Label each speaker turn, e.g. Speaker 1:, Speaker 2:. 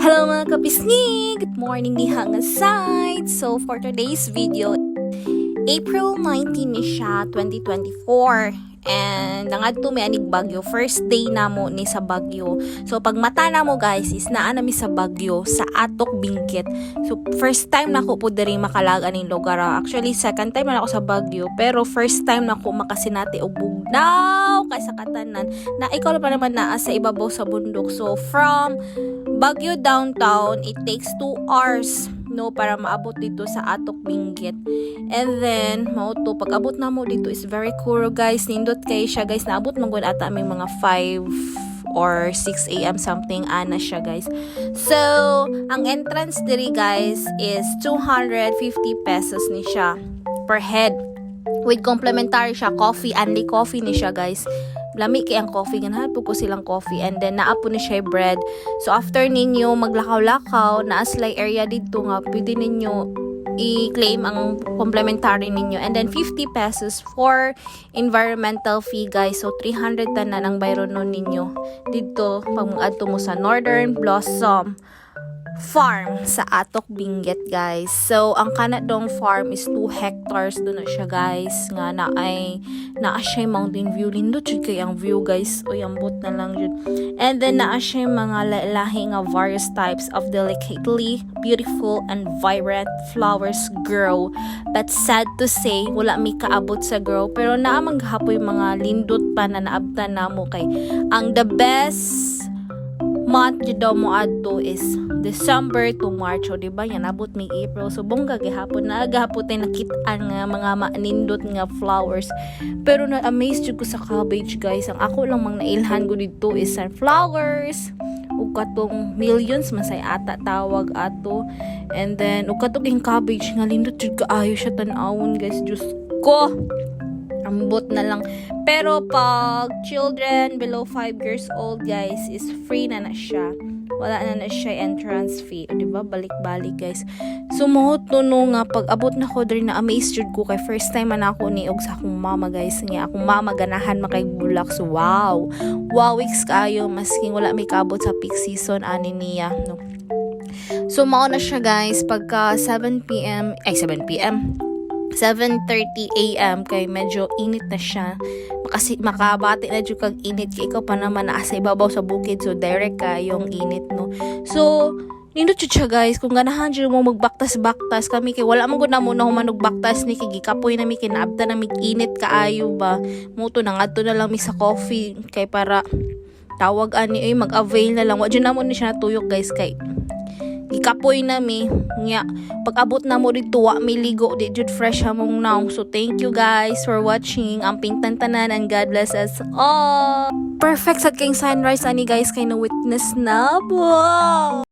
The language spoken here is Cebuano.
Speaker 1: Hello, mga kapisngi! Good morning diha nga side! So for today's video, April 19 ni siya, 2024. And nangadto mi anig Baguio. First day namo ni sa Baguio. So pag mata namo, guys, is naa nami sa Baguio sa Atok Benguet. So first time nako po diri makalag aning lugar, ah. Actually, second time na ako sa Baguio, pero first time nako makasinati og bugnaw kay sa katanan. Na ikaw pa naman naa sa ibabaw sa bundok. So from Baguio downtown, it takes 2 hours, no, para maabot dito sa Atok Benguet. And then mao to, pag abot namo dito is very cool, guys. Nindot kay siya, guys. Naabot man gud ata aming mga 5 or 6 a.m. something ana siya, guys. So, ang entrance diri, guys, is 250 pesos ni siya per head. With complimentary siya coffee, only coffee ni siya, guys. Lami kay ang coffee, ganahan po ko silang coffee, and then naa po ni siya bread. So after ninyo maglakaw-lakaw, naa sila'y area dito nga pwede ninyo i-claim ang complimentary ninyo, and then 50 pesos for environmental fee, guys. So 300 tanan ang bayronon ninyo dito pag mag-adto mo sa Northern Blossom Farm sa Atok Benguet, guys. So ang kanadong farm is 2 hectares doon na siya, guys, nga na ay naa siya mountain view. Lindot jud kay ang view, guys. Uy, ambot na lang jud. And then naa siya mga lahi nga various types of delicately beautiful and vibrant flowers grow. But sad to say, wala mi kaabot sa grow, pero naa man gahapoy mga lindot pa na naabtan namo kay ang the best month jud daw mo adto is December to March. O, di ba yan, abot mi April, so bongga gihapon na gahapon tay nakitaan nga mga manindot nga flowers. Pero na amaze jud ko sa cabbage, guys. Ang ako lang mang nailhan ko dito is sunflowers ug katong millions masay ata tawag ato, and then ug katong cabbage nga lindot jud kaayo siya tan-awon, guys. Diyos ko, ambot na lang. Pero pag children below 5 years old, guys, is free na na siya. Wala na na siya entrance fee. O, di ba? Balik-balik, guys. So, mao to, no, nga pag abot na ko diri, na amaze jud ko kay first time man ako ni og sa akong mama, guys. Nga akong mama ganahan makay bulak. So, wow. Wow, weeks kaayo masking wala may kaabot sa peak season ani niya, no. So, mao na siya, guys, pagka 7 p.m., ay 7 p.m., 7:30 a.m. kay medyo init na siya. Kasi makabati na jud kag init kay ikaw pa naman naa sa ibabaw sa bukid, so direct kayong init, no. So nindot jud siya, guys, kung ganahan jud mo magbaktas-baktas. Kami kay wala man gud namo na human og baktas ni kay gikapoy na mi, kinaabta na mi init kaayo ba. Mao to, nangadto na lang mi sa coffee kay para tawag ani ay mag-avail na lang. Wa jud namo ni siya natuyok, guys, kay gikapoy na mi nga. Pag abot na mo dito, wa mi ligo, di jud fresh among nawong. So thank you, guys, for watching. Amping tantanan and God bless us all. Perfect sa king sunrise ani, guys, kay na witness na. Wow.